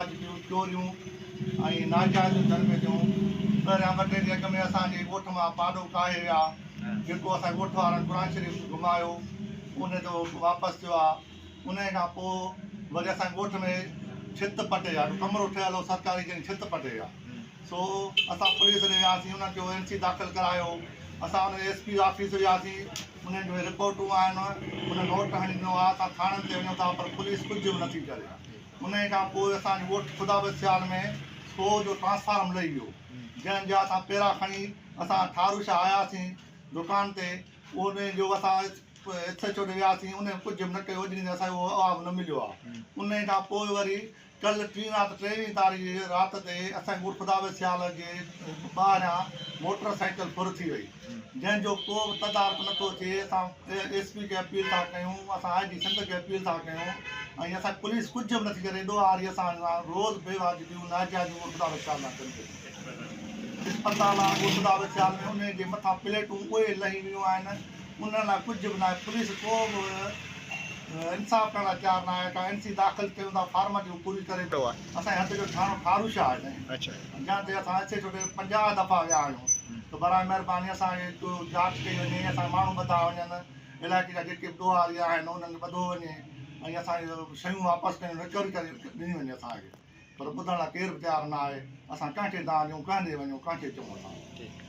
جون چوريون ۽ ناجائزيون ٿين پيون ٿيون. پهريان ٻه ٽي ڏينهن اڳ ۾ اسان جي ڳوٺ مان پاڏو ڪاهي ويا، جيڪو اسان جي ڳوٺ وارن قرآن شريف گهمايو، ان تي واپس ٿيو آ. انهيء کان پوء وري اسان جي ڳوٺ ۾ ڇت پٽي ويا، هڪ ڪمرو ٺهيل هو سرڪاري جنهن جي ڇت پٽي ويا. سو اسان پوليس ڏي وياسين، انهن چيو اين سي داخل ڪرايو. اسان ان ايس پي آفيس وياسين، انهن جون رپورٽون آهن، ان نوٽ هڻي ڏنو آ، اسان ٿاڻن تي وڃون ٿا پر پوليس ڪجهه به نٿي ڪري. انهيء کان پوء اسان جي ڳوٺ خدا بخش سيال ۾ سو جو ٽرانسفارم لهي ويو، جنهن جا اسان پيرا کڻي اسان ٺارو شاهه آياسين دڪان تي، انهيء جو اسان ايس ايڇ او ڏي وياسين، انهيء ڪجهه به نه ڪيو، اڄ ڏينهن تائين اسان کي اهو جواب نه مليو آهي. انهيء کان پوء وري ڪلهه ٽين رات ٽيويهين تاريخ جي رات تي اسان جي ڳوٺ خدا بخش سيال جي ٻاهريان موٽر سائيڪل ڦر ٿي وئي، جنهن جو ڪو به تدارڪ نه ٿو ٿئي، اسان ايس پي کي اپيل ٿا ڪيون، اسان آء جي سنڌ کي اپيل ٿا ڪيون ۽ اسان پوليس ڪجهه به نٿي ڪري، ڏوهاري اسان سان روز بي واجبيون ناجائزيون ڳوٺ خدا بخش سيال سان ڪن پيون. اسپتال آهي ڳوٺ خدا بخش سيال ۾ انهي جي مٿان پليٽون اهي لهي ويون آهن، انهن لاء ڪجهه به ناهي، پوليس ڪو به انصاف ڪرڻ لاء تيار ناهي، ڪا اين سي داخل ڪيون ٿا فارملٽيون پوري ڪري اسان جي حد جو ٿاڻو ٺارو شاهه آهي سائين. جنهن تي اسان ايس ايڇ او ڏي 50 دفعا ويا آهيون ته براء مهرباني اسان جي ڪو جاچ ڪئي وڃي اسان جا ماڻهو ٻڌا وڃن علائقي جا جيڪي به ڏوهاري آهن انهن کي ٻڌو وڃي ۽ اسان جون شيون واپس ڪيون رڪوري ڪري ڏني وڃي اسان کي پر ٻڌڻ لاء ڪير به تيار نه آهي اسان ڪنهن کي دانهن ڏيون ڪنهن ڏي وڃون ڪنهن کي چئون اسان.